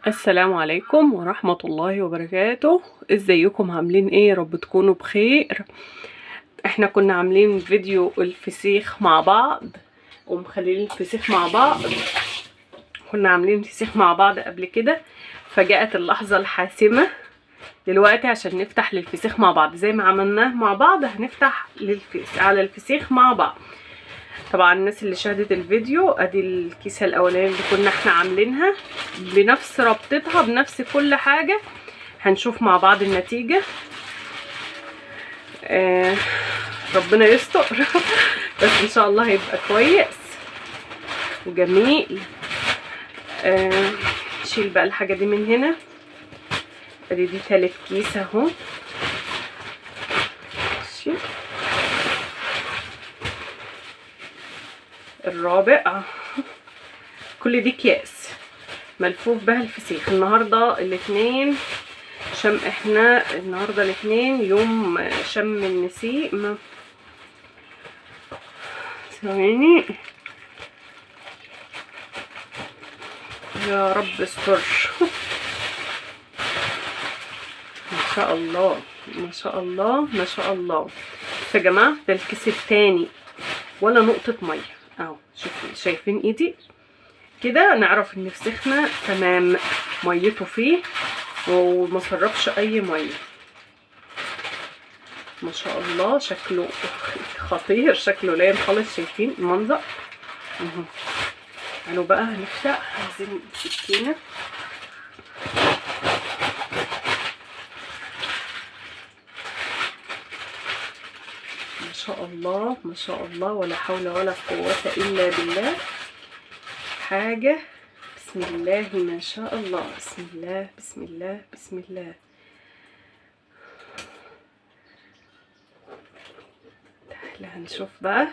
السلام عليكم ورحمة الله وبركاته. ازيكم؟ عاملين ايه؟ يا رب تكونوا بخير. احنا كنا عاملين فيديو الفسيخ مع بعض ومخلين الفسيخ مع بعض، كنا عاملين فسيخ مع بعض قبل كده، فجاءت اللحظة الحاسمة دلوقتي عشان نفتح للفسيخ مع بعض. زي ما عملناه مع بعض هنفتح على الفسيخ مع بعض. طبعا الناس اللي شاهدت الفيديو، ادي الكيسة الاولانية اللي كنا احنا عاملينها بنفس ربطتها بنفس كل حاجة. هنشوف مع بعض النتيجة. ربنا يستر بس ان شاء الله هيبقى كويس وجميل. شيل بقى الحاجة دي من هنا. ادي دي تالت كيسة اهو. ماشي، الرابع. كل دي اكياس ملفوف بها الفسيخ. النهارده الاثنين شم، احنا النهارده الاثنين يوم شم النسيم. ثواني يا رب استر. ما شاء الله ما شاء الله ما شاء الله. يا جماعة ده الكيس الثاني، ولا نقطة مية اهو. شوفوا، شايفين ايدي كده؟ نعرف ان فسيخنا تمام، ميته فيه وما سربش اي مية. ما شاء الله شكله خطير، شكله لايم خالص. شايفين المنظر اهو. تعالوا بقى هنفتح، عايزين سكينة. ما شاء الله ما شاء الله، ولا حول ولا قوة إلا بالله. حاجة بسم الله ما شاء الله، بسم الله بسم الله بسم الله. تعالى هنشوف بقى.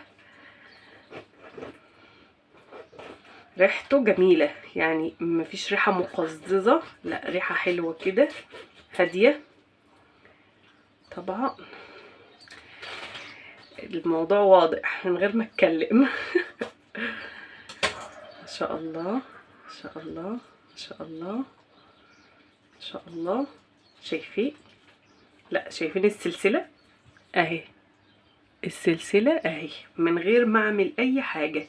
ريحته جميلة، يعني مفيش ريحة مقززة، لا ريحة حلوة كده هادية. طبعا الموضوع واضح من غير ما اتكلم. ما شاء الله ما شاء الله ما شاء الله ما شاء الله. شايفين؟ لا شايفين السلسلة اهي، السلسلة اهي من غير ما اعمل اي حاجة.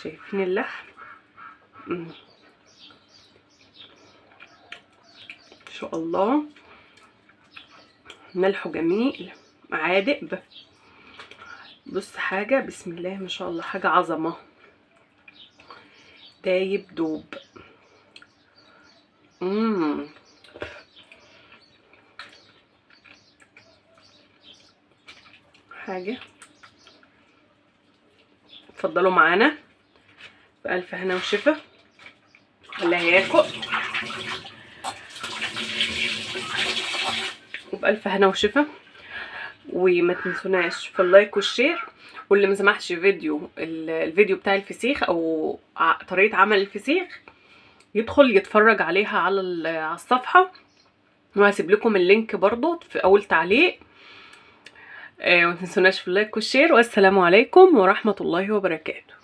شايفين اللحم؟ ما شاء الله، ملحة جميل عادب. بص حاجة بسم الله ما شاء الله، حاجة عظمة، دايب دوب. حاجة. اتفضلوا معانا بألف هنا وشفا. اللي هياكل وبألف هنا وشفا. وما تنسوناش في ال like وال share. واللي ما سمعش فيديو الفيديو بتاع الفسيخ او طريقة عمل الفسيخ يدخل يتفرج عليها على الصفحة، وهسيب لكم ال link برضو في اول تعليق. وما تنسوناش في ال like وال share. والسلام عليكم ورحمة الله وبركاته.